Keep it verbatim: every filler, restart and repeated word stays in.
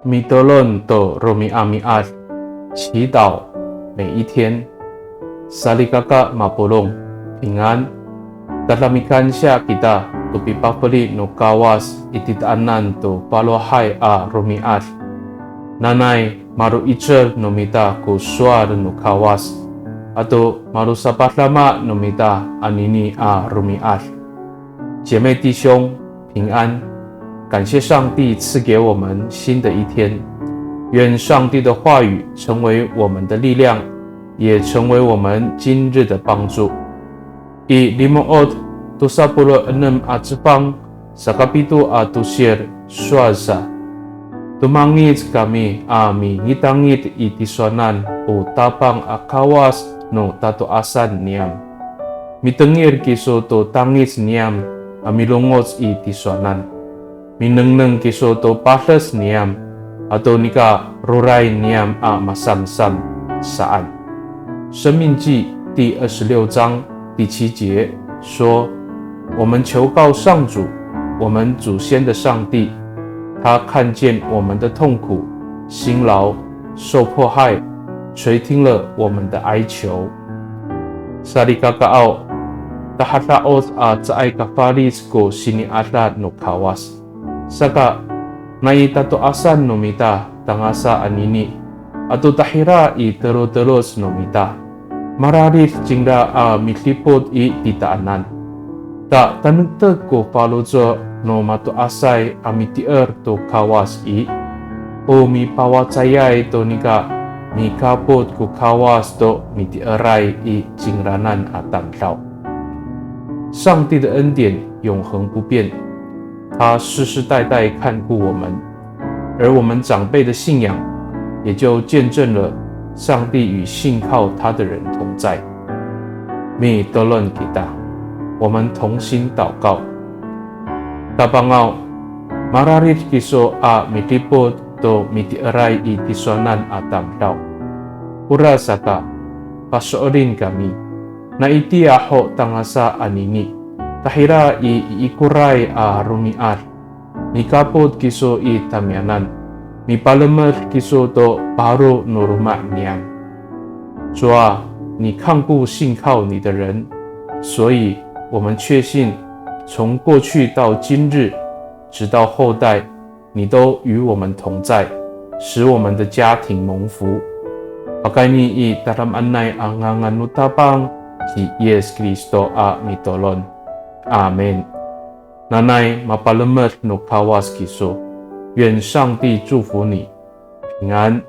Mitolon to romi'ami'ad, 祈祷每一天。Salikaka mapolong, 平安。Tada mikansiya kita to pipafeli no Kawas i titaanan to palohay a romi'ad. Nanay malo'icel no mita ko sowal no Kawas, ato malosapadama no mita anini a romi'ad. 姐妹弟兄，平安。感谢上帝赐给我们新的一天。愿上帝的话语成为我们的力量，也成为我们今日的帮助。I Limo'ot tosa polo' enem a cefang, sakapito a tosir, sowal sa. Tomangic kami a mingitangit i tisowanan o Tapang a Kawas no tato'asan niyam. Mitengil kiso to tangic niyam a milongoc i tisowanan. Minengneng kiso to pades niyam ato nika roray niyam a masamsam saan. 申命记第二十六章第七节说，我们求告上主，我们祖先的上帝，他看见我们的痛苦、辛劳、受迫害，垂听了我们的哀求。Salikakaaw, tahada'oc a caay ka falic ko sini'ada no Kawas. Saka, nai tato'asan no mita tangasa anini, ato tahira i teloteloc no mita, mararid cingra a midipot i titaanan. Ta tanektek ko faloco' no mato'asay a miti'er to Kawas i, o mipawacayay to nika mikapot ko Kawas to miti'eray i cingranan a tamdaw. 上帝的恩典永恒不变，他世世代代看顾我们，而我们长辈的信仰也就见证了上帝与信靠他的人同在。Mitolon kita, 我们同心祷告。Tapangaw, mararid kiso a midipot to miti'eray i tisowanan a tamdaw. Orasaka, paso'elin kami. Nai tiya ho tangasa anini, tahira i iikoray a romi'ad, mikapot kiso i tamiyanan, mipalemed kiso to paro no loma' niyam. 主啊，你看顾信靠你的人，所以我们确信，从过去到今日，直到后代，你都与我们同在，使我们的家庭蒙福。Pakayni i tadamaanay a ngangan no Tapang ci Yis Kristo a mitolon. Amin. Nanay mapalemed no Kawas kiso. 愿上帝祝福你，平安。